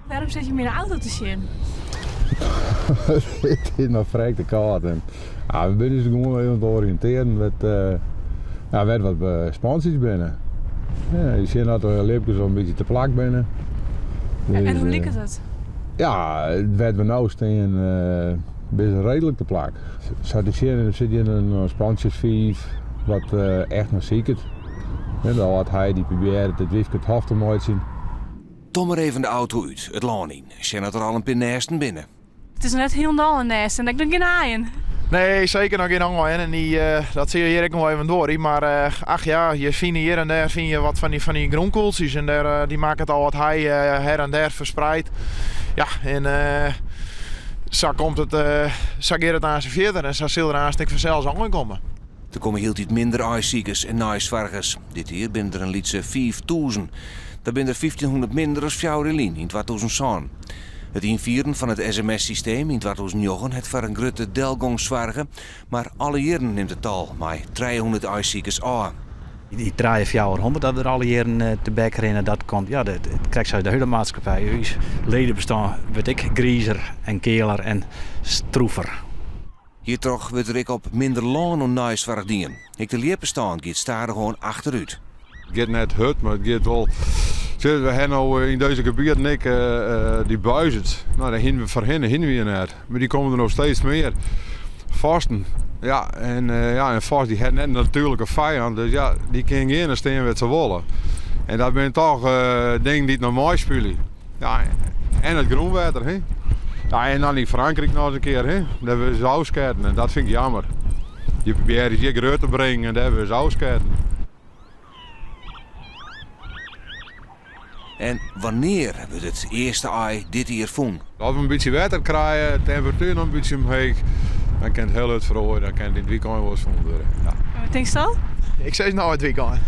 Wêrom sitte je yn de auto te sjen? It is noch frekte kâld en ja, we binne ús gewoan even oan it oriïntearjen wêr't ja, wêr't wat spantsjes binne. Ja, je sjogge dat de ljipkes al in bytsje te plak binne. En Dus, hoe liket it? Ja, wêr't we no stean binne se reedlik te plak. Sa te sjen der sit hjir in spantsje 5 wat echt noch siket. De âld hei dy probearret it wyfke it hof te meitsjen. Tom even de auto út, it lân yn. Sjen oft der al in pear nêsten binne. It is net hielendal in nêst en ek noch gjin aaien. Nee, seker noch gjin aaien. En dy, dat sil hjir ek noch even duorje. Mar ach ja, je fine hjir en dêr fine je wat fan dy grûnkoeltsjes. En dêr, dy makket al wat hei her en der ferspreid. Ja, en sa komt it, sa giet it aanst fierder. En sa sil der aanst ek fansels oankomme. Der komme hieltyd minder aaisikers en neisoargers. Dit jier binne der in lytse 5000. Dat binne der 1500 minder as 4 jier lyn, yn 2007. It ynfieren fan it sms-systeem yn 2009 hat foar in grutte delgong soarge, mar alle jierren nimt it tal mei 300 aaisikers ôf. Dy trije, 400 dat der alle jierren tebek rinne, dat komt, ja, dat, krekt sa de hiele maatskippij. Us ledebestân wurdt ek grizer en kealer en stroefer. Hjirtroch wurdt der ek op minder lân oan neisoarch dien. Ek de ljippestân giet stadichoan achterút. It giet net hurd, mar it giet wol. Sjoch, we ha no yn dizze gebieten ek dy buizerds. No, dêr hiene we foarhinne hiene we net, mar dy komme der no steeds mear. Fossen, ja, en ja, en fos dy hat net in natuerlike fijand, dus ja, dy kin gean en stean wêr't se wolle. En dat binne toch dingen dy't noch meispylje. Ja, en it grûnwetter, hè. Ja, en dan yn Frankryk noch ris in kear, hè. Dêr wurde se ôfsketten en dat fyn ik jammer. Je probearje it hjir grut te bringen en dêr wurde se ôfsketten. En wannear wurdt it earste aai dit jier fûn? As we in bytsje wetter krije, de temperatuer noch in bytsje omheech, dan kin it hiel hurd feroarje. Dan kin it yn it wykein wolris fûn wurde. Ja. En wat tinkst al? Ik sis no it wykein.